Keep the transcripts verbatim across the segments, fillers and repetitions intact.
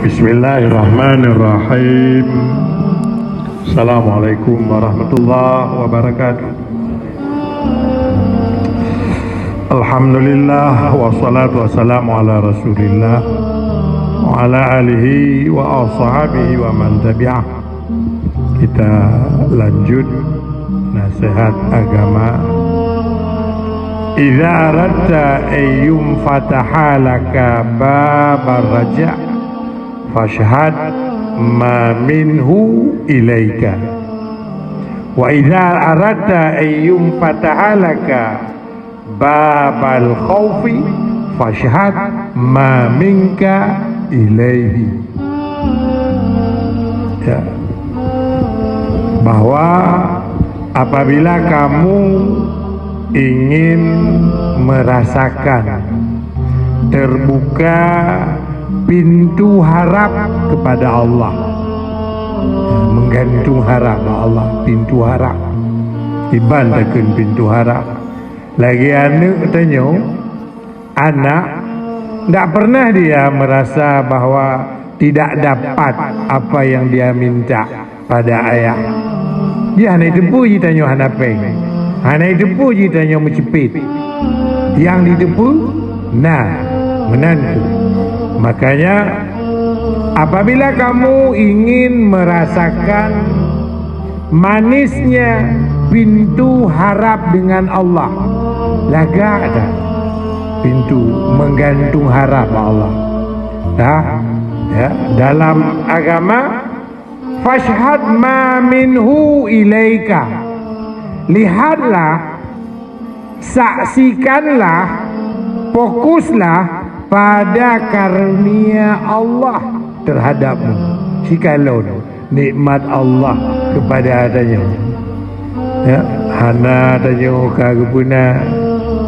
Bismillahirrahmanirrahim. Assalamualaikum warahmatullahi wabarakatuh. Alhamdulillah, wassalatu wassalamu ala Rasulillah, wa ala alihi wa ashabihi wa man tabi'ah. Kita lanjut nasihat agama. Idza aradta an yunfataha laka babar raja, fashhad ma minhu ilaika. Wa idza aradta an yunfataha laka babal khaufi, fashhad ma minka ilaihi. Ya. Bahwa apabila kamu ingin merasakan terbuka pintu harap kepada Allah, menggantung harap bak Allah, pintu harap. Iban takheun pintu harap. Lagée aneuëk tanyoe, anak, tidak pernah dia merasa bahwa tidak dapat apa yang dia minta pada ayah. Dia hana jiteupeue jitanyoe hana péng. Hana jiteupeue jitanyoe meucipet. Yang jiteupeue na, meunan kheueh. Makanya, apabila kamu ingin merasakan manisnya pintu harap dengan Allah, lagak dah pintu menggantung harap bak Allah. Dah, ya, dalam agama, fashhad ma minhu ilaika. Lihatlah, saksikanlah, fokuslah pada karunia Allah terhadapmu. Sikalon nikmat Allah kepada tanyoe. Ya, hana tanyoe ka geupeuna,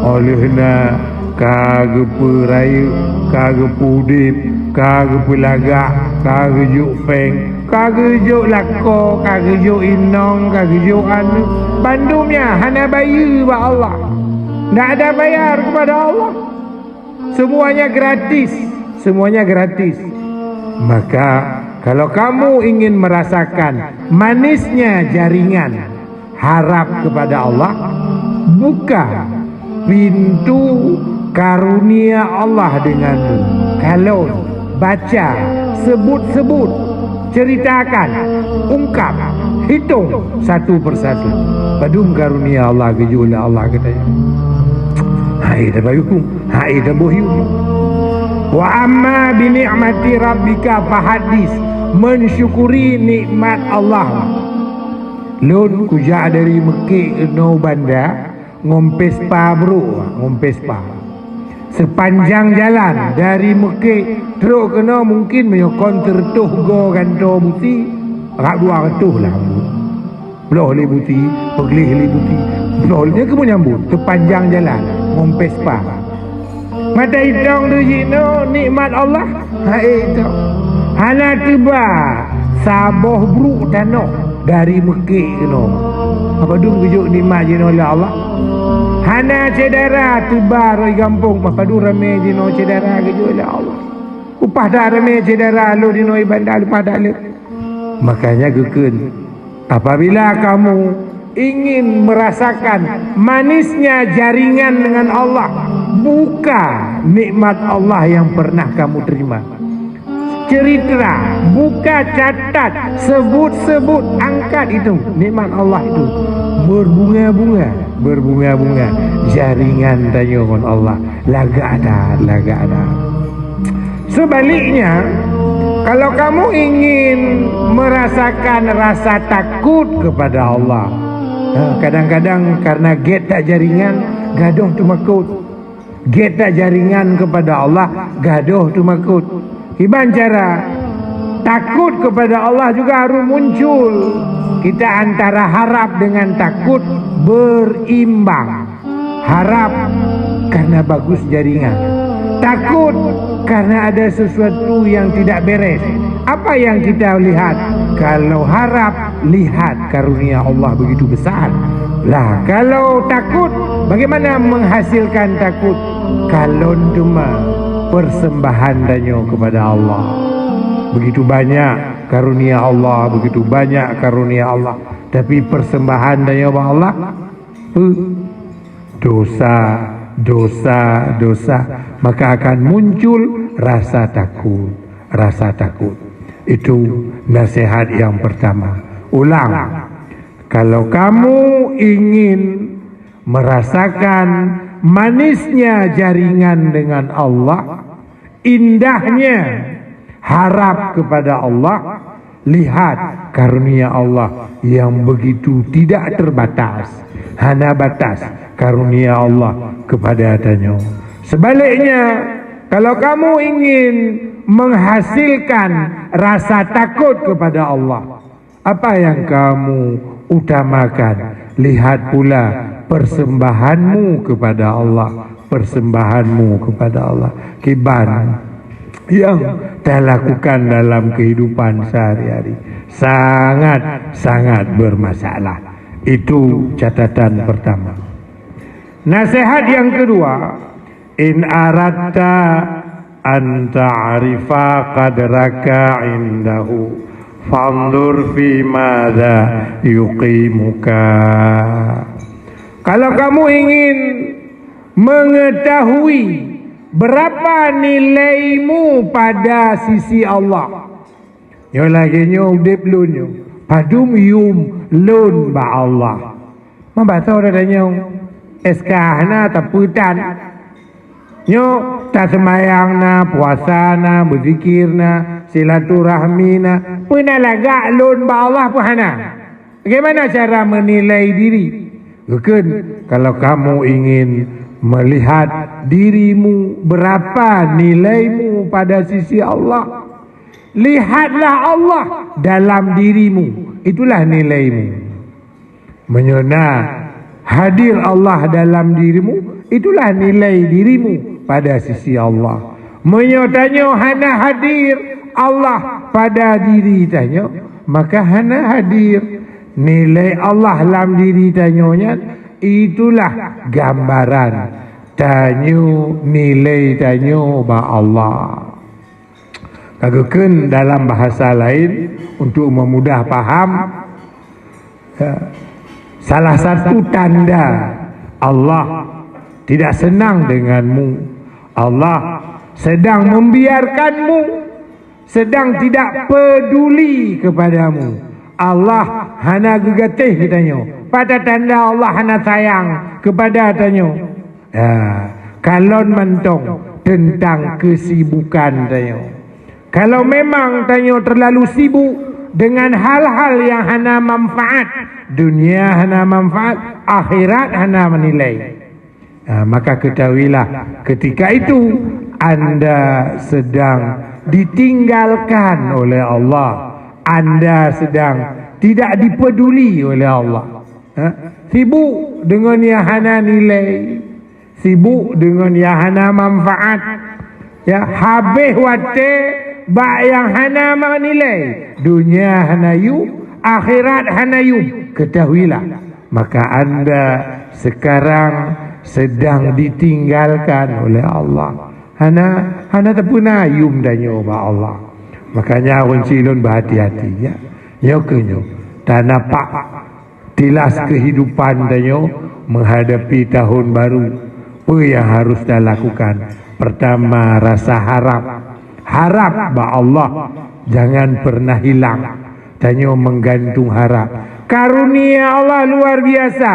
óh lheueh na ka geupeu rayeuk, ka geupeu udeb, ka geupeu lagak, ka geujok péng, ka geujok lakoe, ka geujok inong, ka geujok aneuëk. Bandum nyan hana bayeue bak Allah. Tidak ada bayar kepada Allah. Semuanya gratis, semuanya gratis. Maka, kalau kamu ingin merasakan manisnya jaringan harap kepada Allah, buka pintu karunia Allah denganmu. Kalon, baca, sebut-sebut, ceritakan, ungkap, hitung satu persatu. Padum karunia Allah geujok lé Allah keu tanyoe. Hai tabayeue, hai taboh yum. Wa amma bi ni'mati rabbika fahaddits, mensyukuri nikmat Allah. Lôn kujak dari Meukek keunoe banda ngon Vespa brôk, ngon Vespa. Sepanjang jalan dari Meukek trok keunoe mungkin meunyoe kon teureutôh goe gantoe buti, rab dua reutôh lah. Bloh lé buti, peugleh lé buti, bloh lé, nyan keuh meunyambut sepanjang jalan ngon Vespa. Mata itong tu jinoe nikmat Allah, hai itong. Hana teuba saboh brôk tanoh dari Meukek keunoe. Padum geujok nikmat jinoe lé Allah. Hana syedara teuba rot gampông, padum ramé jinoe syedara geujok lé Allah. Upah that ramé syedara lôn jinoe banda leupah that lé. Makanya geukheun, apabila kamu ingin merasakan manisnya jaringan dengan Allah, buka nikmat Allah yang pernah kamu terima. Cerita, buka, catat, sebut-sebut, angkat itu nikmat Allah itu. Berbunga-bunga, berbunga-bunga jaringan tanyoe ngon Allah. Lagak that, lagak that. Sebaliknya, kalau kamu ingin merasakan rasa takut kepada Allah, ha, kadang-kadang karena gét that jaringan, gadôh teumakot. Gét that jaringan kepada Allah, gadôh teumakot. Kiban cara? Takut kepada Allah juga harus muncul. Kita antara harap dengan takut berimbang. Harap karena bagus jaringan. Takut karena ada sesuatu yang tidak beres. Apa yang kita lihat? Kalau harap, lihat karunia Allah begitu besar. Lah, kalau takut, bagaimana menghasilkan takut? Kalon teuma persembahan tanyoe kepada Allah. Begitu banyak karunia Allah, begitu banyak karunia Allah. Tapi persembahan tanyoe bak Allah, eh, dosa, dosa, dosa. Maka akan muncul rasa takut, rasa takut. Itu nasihat yang pertama. Ulang, kalau kamu ingin merasakan manisnya jaringan dengan Allah, indahnya harap kepada Allah, lihat karunia Allah yang begitu tidak terbatas, hana batas karunia Allah kepada tanyoe. Sebaliknya, kalau kamu ingin menghasilkan rasa takut kepada Allah, apa yang kamu utamakan? Lihat pula persembahanmu kepada Allah, persembahanmu kepada Allah. Kiban yang talakukan dalam kehidupan sehari-hari sangat-sangat bermasalah. Itu catatan pertama. Nasihat yang kedua, in aratta an ta'rifa qadraka indahu, fanzur fi madza yuqimuka. Kalau kamu ingin mengetahui berapa nilaimu pada sisi Allah, nyoe lagée nyoe udeb lôn nyoe, padum yum lôn bak Allah. Meubasoe dah tanyoe, S K hana tapeutan. Nyoe, taseumayang na, puasa na, beuzikir na, silaturahmi na, peue na lagak lôn bak Allah peue hana? Bagaimana cara menilai diri? Geukheun, kalau kamu ingin melihat dirimu, berapa nilaimu pada sisi Allah, lihatlah Allah dalam dirimu. Itulah nilaimu. Meunyoe na hadir Allah dalam dirimu, itulah nilai dirimu pada sisi Allah. Meunyoe tanyoe hana hadir Allah pada diri tanyoe, maka hana hadir nilai Allah lam diri tanyoe nyan. Itulah gambaran tanyoe, nilai tanyoe bak Allah. Ka geukheun dalam bahasa lain, untuk meumudah paham, ya, salah satu tanda Allah tidak senang denganmu, Allah sedang membiarkanmu, sedang tidak peduli kepadamu. Allah hana geugatéh geutanyoe. Pada tanda Allah hana sayang kepada tanyoe. Ya, kalon mantong tentang kesibukan tanyoe. Kalau memang tanyoe terlalu sibuk dengan hal-hal yang hana manfaat, dunia hana manfaat, akhirat hana menilai, ha, maka ketahuilah, ketika itu anda sedang ditinggalkan oleh Allah, anda sedang tidak dipeduli oleh Allah. Ha? Sibuk dengan yang hana nilai, sibuk dengan yang hana manfaat. Ya, habéh watée bak yang hana manilai. Dunia hana yum, akhirat hana yum. Ketahuilah, maka anda sekarang sedang ditinggalkan oleh Allah. Hana, hana tapeuna yum tanyoe bak Allah. Makanya ureuëng silon berhati-hati, ya. Nyoe keuh nyoe, tanapak tilas kehidupan tanyoe menghadapi tahun baru. Peue yang harus talakukan? Pertama, rasa harap. Harap bak Allah, jangan pernah hilang. Tanyoe menggantung harap. Karunia Allah luar biasa.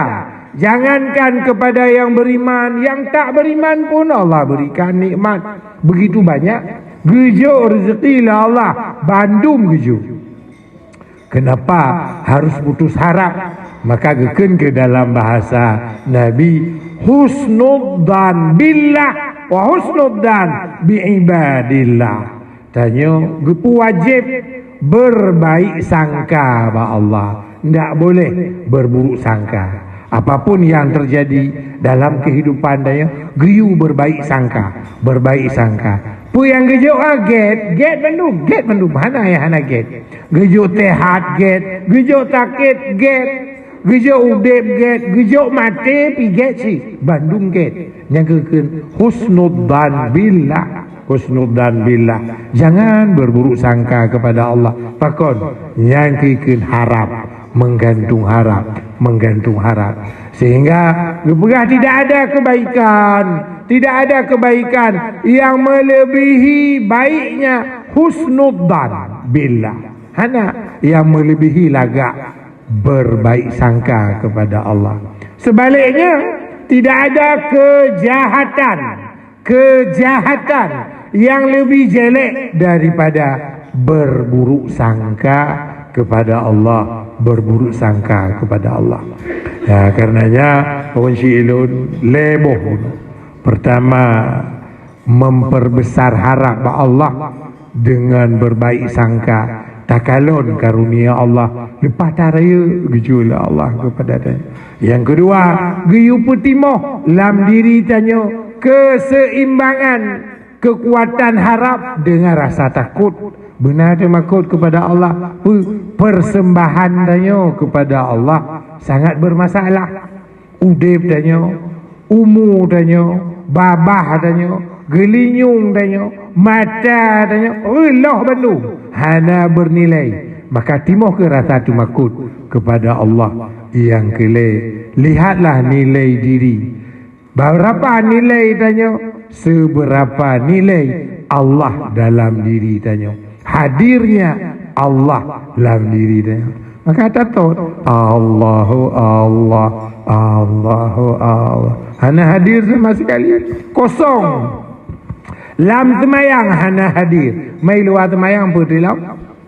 Jangankan kepada yang beriman, yang tak beriman pun Allah berikan nikmat begitu banyak. Geujok rezeki lé Allah, bandum geujok. Kenapa harus putus harap? Maka geukheun keu dalam bahasa Nabi, husnudzan billah wa husnudzan bi ibadillah. Tanyoe geupeuwajéb berbaik sangka bak Allah. Ndak boleh berburuk sangka. Apapun yang terjadi dalam kehidupan tanyoe, geuyue berbaik sangka, berbaik sangka. Peue nyang geujok, ah, gét, gét bandum, gét bandum. Hana nyang hana gét. Geujok sehat gét, geujok sakét gét, geujok udeb gét, geujok maté pih gét cit. Bandum gét. Nyang geukheun husnudzan billah. Husnudzan billah. Jangan berburuk sangka kepada Allah. Pakon? Nyang keukeuen harap, menggantung harap, menggantung harap. Sehingga geupeugah tidak ada kebaikan, tidak ada kebaikan yang melebihi baiknya husnudzan billah. Hana yang melebihi lagak berbaik sangka kepada Allah. Sebaliknya, tidak ada kejahatan, kejahatan yang lebih jelek daripada berburuk sangka kepada Allah, berburuk sangka kepada Allah. Ya, karenanya, ureueng syik lôn, lhèe boh. Pertama, memperbesar harap bak Allah dengan berbaik sangka. Takalon karunia Allah, leupah tarayek geujok lé Allah keupada tanyoe. Nyang keudua, geuyue peutimoh lam diri tanyoe keuseimbangan keukuatan harap deungon rasa takot. Beuna teumakot keupada Allah, pe-, persembahan tanyoe keupada Allah sangat bermasalah. Udeb tanyoe, umu tanyoe, babah tanyoe, geulinyueng tanyoe, mata tanyoe, reuloh bandum hana beunilai. Maka timoh kheueh rasa teumakot keupada Allah. Nyang keulhèe, lihatlah nilai diri. Beurapa nilai tanyoe, seubeurapa nilai Allah dalam diri tanyoe. Hadirnya Allah lam diri tanyoe. Maka tatot, Allahu Allah, Allahu Allah. Hana hadir sama sekali. Kosong. Lam seumayang hana hadir. Mai luwa seumayang peue tilom?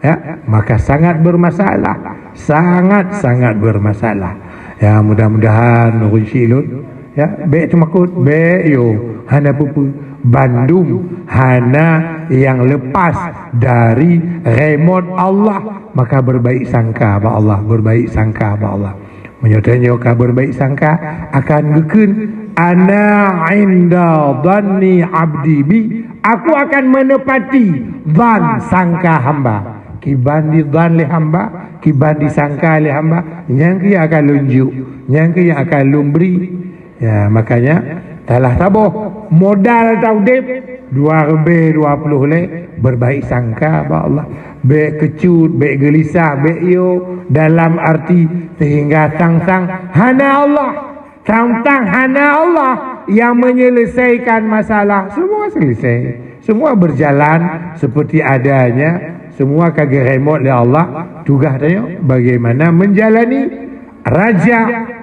Ya, maka sangat bermasalah. Sangat-sangat bermasalah. Ya, mudah-mudahan ureueng syik lôn, ya, bèk teumakot, bèk yo, hana peue-peue. Bandum hana nyang lepas dari remote Allah, maka berbaik sangka bak Allah, berbaik sangka bak Allah. Meunyoe tanyoe ka berbaik sangka, akan geukheun, "Ana inda dhanni abdi bi." Aku akan menepati dhan sangka hamba. Kiban di dhan lé hamba, kiban disangka lé hamba, nyang keuh akan lôn jok, nyang keuh akan lôn bri. Ya, makanya, salah saboh modal taudeb, dua ribèe dua puluh lhèe, berbaik sangka bak Allah. Bèk keucut, bèk geulisah, bèk yo dalam arti sehingga sang-sang hana Allah. Sang-sang hana Allah yang menyelesaikan masalah. Semua selesai. Semua berjalan seperti adanya. Semua ka geuremot lé Allah. Tugas tanyoe bagaimana menjalani raja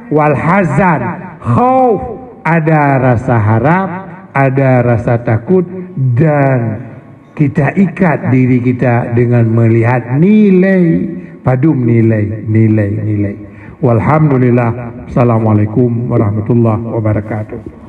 wal hazan, khauf, ada rasa harap, ada rasa takut, dan kita ikat diri kita dengan melihat nilai, padum nilai, nilai, nilai. Walhamdulillah. Assalamualaikum warahmatullahi wabarakatuh.